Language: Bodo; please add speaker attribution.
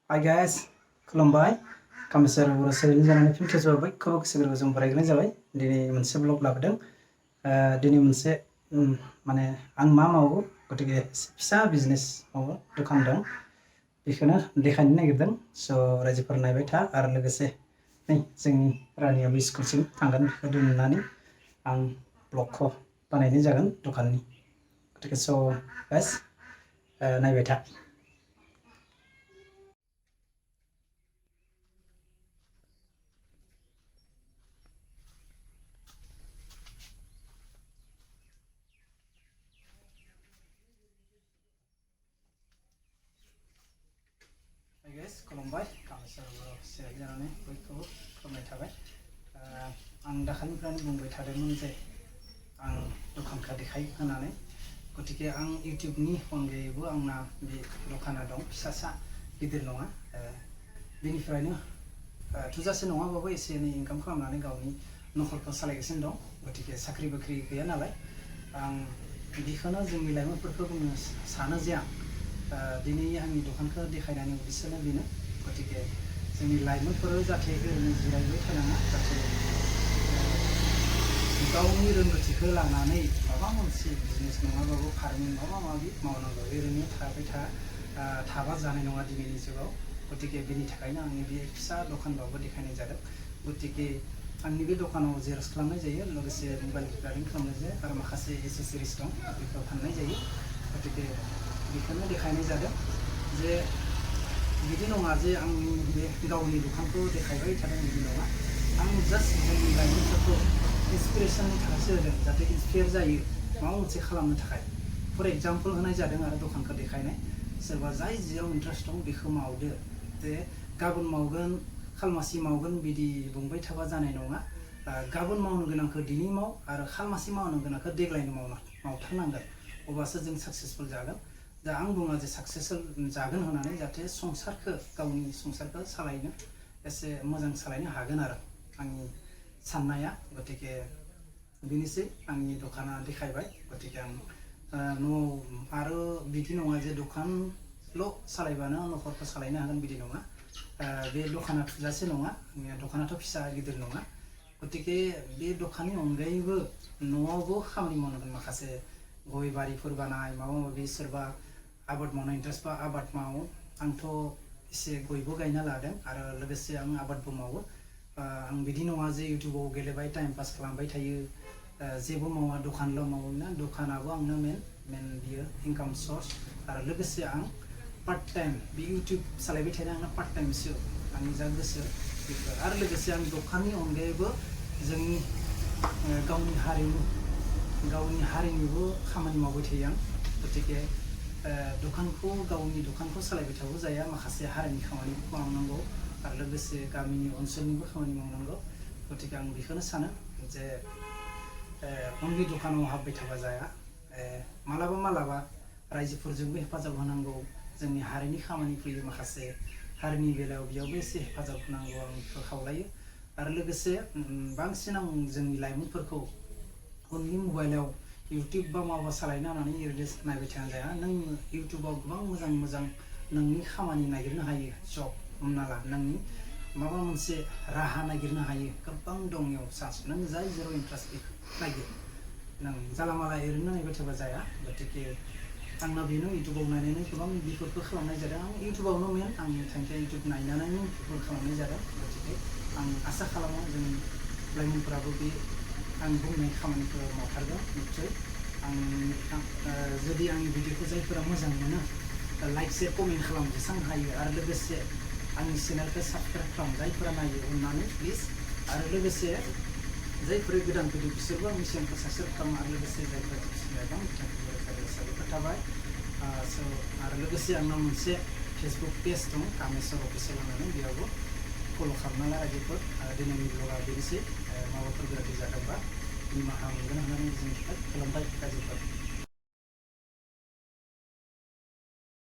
Speaker 1: Hi guys, खुलुमबाय कामेश्वर बर' चेनेलनि जानानै फिन खेबसे खौ गोसो गोरबोजों बरायग्रोनाय जाबाय। दिनै मोनसे ब्लग लाबोदों। दिनै मोनसे माने आं मा मावो गतिके फिसा बिजनेस मावो, दखान दं। बेखौनो देखायनो नागिरदों। स' रायजोफोर नायबाय था आरो लोगोसे नै जोंनि रानियाबो स्कुलसिम थांगोन बेखौ नुनानै आं ब्लगखौ बानायनाय जागोन दखाननि। गतिके स' गाइस नायबाय था। Hi guys, खुलुमबाय कामेश्वर बर' चेनेल जानानै बयखौबो खुलुमनाय थाबाय। आं दाखालिनिफ्रायनो बुंबाय थादोंमोन जे आं दखानखौ देखाय होनानै, गतिके आं इउटिउबनि अनगायैबो आंना बे दखाना दं, फिसासा गिदिर नङा। बेनिफ्रायनो थोजासे नङाबाबो एसे एनै इनकाम खालामनानै गावनि नखरखौ सालायगासिनो दं। गतिके साख्रि बाख्रि गैया नालाय आं बेखौनो जोंनि लाइमोनफोरखौ बुंनो सानो जे आं दिनै आंनि दखानखौ देखायनायनि उद्देश्यनो बेनो। गतिके जोंनि लाइमोनफोरा जाहाथे ओरैनो जिरायबाय थानाङा, जाहाथे गावनि रोंगौथिखौ लानानै माबा मोनसे बिजनेस नङाबाबो फार्मिं माबा माबि मावनांगौ। ओरैनो थाबा जानाय नङा दिनैनि जुगाव। गतिके बेनि थाखायनो आंनि बे फिसा दखानबाबो देखायनाय जादों। गतिके आंनि बे दखानाव जेरक्स खालामनाय जायो, लोगोसे मबाइल रिपेयारिं खालामनाय जायो आरो माखासे एसेसरिज दं बेखौ फाननाय जायो। गतिके बेखौनो देखायनाय जादों जे बिदि नङा जे आंनि बे गावनि दखानखौ देखायबाय थादों, बिदि नङा। आं जास्ट जोंनि लाइमोनफोरखौ इन्सपिरेसननि थाखायसो होदों, जाहाथे इन्सपायार जायो माबा मोनसे खालामनो थाखाय। फर एग्जाम्पल होनाय जादों आरो दखानखौ देखायनाय। सोरबा जाय जियाव इन्टारेस्ट दं बेखौ मावदो। जे गाबोन मावगोन, खालमासि मावगोन बिदि बुंबाय थाबा जानाय नङा। गाबोन मावनो गोनांखौ दिनै माव आरो खालमासि मावनो गोनांखौ देग्लायनो मावथारनांगोन। अब्लासो जों साक्सेसफुल जागोन। दा आं बुङा जे साक्सेसफुल जागोन होननानै, जाहाथे संसारखौ गावनि संसारखौ सालायनो एसे मोजां सालायनो हागोन आरो आंनि साननाया। गतिके बेनोसै आंनि दखाना देखायबाय। गतिके आं न'आव आरो बिदि नङा जे दखानल' सालायबानो नखरखौ सालायनो हागोन, बिदि नङा। बे दखाना थोजासे नङा, आंनिया दखानाथ' फिसा गिदिर नङा। गतिके बे दखाननि अनगायैबो न'आवबो खामानि मावनांगोन। माखासे गय बारिफोर बानाय, माबा माबि सोरबा आबाद मावनाय इन्टारेस्ट बा आबाद मावो। आंथ' एसे गयबो गायना लादों आरो लोगोसे आं आबादबो मावो। आं बिदि नङा जे इउटिउबाव गेलेबाय टाइम पास खालामबाय थायो, जेबो मावा दखानल' मावो ना। दखानाबो आंनो मेन बियो इनकाम सर्स। आरो लोगोसे आं पार्ट टाइम बे इउटिउब सालायबाय थानाय आंना पार्ट टाइमसो, आंनि जा गोसो बेफोर। आरो लोगोसे आं दखाननि अनगायैबो जोंनि गावनि हारिनिबो खामानि मावबाय थायो आं। गतिके गावनि दखानखौ सालायबाय थाबो जाया, माखासे हारिनि खामानिबो मावनांगौ आरो लोगोसे गामिनि ओनसोलनिबो खामानि मावनांगौ। गतिके आं बेखौनो सानो जे अनलि दखानाव हाबबाय थाबा जाया। मालाबा रायजोफोरजोंबो हेफाजाब होनांगौ। जोंनि हारिनि खामानि फैयो, माखासे हारिनि बेलायाव बेयावबो एसे हेफाजाब होनांगौ आं बेखौ खावलायो। आरो लोगोसे बांसिन आं जोंनि लाइमोनफोरखौ अनलि मबाइलाव इउटिउब बा माबा सालायनो होननानै ओरैनो नायबाय थानो जाया। नों इउटिउबाव गोबां मोजां नोंनि खामानि नागिरनो हायो। जब हमना ला, नोंनि माबा मोनसे राहा नागिरनो हायो, गोबां दं इयाव चान्स। नों जाय जेराव इन्टारेस्ट बेखौ नागिर। नों जाला माला ओरैनो नायबाय थाबा जाया। गतिके आंना बेनो इउटिउबाव नायनानै गोबां बेफोरखौ खालामनाय जादों। आं इउटिउबावनो मेन आंनि थांखिया इउटिउब नायनानैनो बेफोर खालामनाय जादों। गतिके आं आसा खालामो जोंनि लाइमोनफोराबो बे आं बुंनाय खामानिखौ मावथारगोन निस्सय। जुदि आंनि भिडिअखौ जायफोरा मोजां मोनो, लाइक शेयार कमेन्ट खालाम जेसेबां हायो। आरो लोगोसे आंनि चेनेलखौ साबसक्राइब खालाम जायफोरा नायो, अननानै प्लिज। आरो लोगोसे जायफोर गोदान फैदों बिसोरबो आंनि चेनेलखौ साबसक्राइब खालाम। आरो लोगोसे जायफोरा सिनायदों बिथांमोनखौ साबायखर थाबाय। आरो लोगोसे आंनाव मोनसे फेसबुक पेज दं, कामेश्वर अफिसियेल होननानै, बेयावबो फल' खालामना ला रायजोफोर। दिनैनि ब्लगा बेनोसै। माबाफोर गोरोन्थि जादोंबा निमाहा मोनगोन होननानै मिजिंथिबाय। खुलुमबाय रायजोफोर।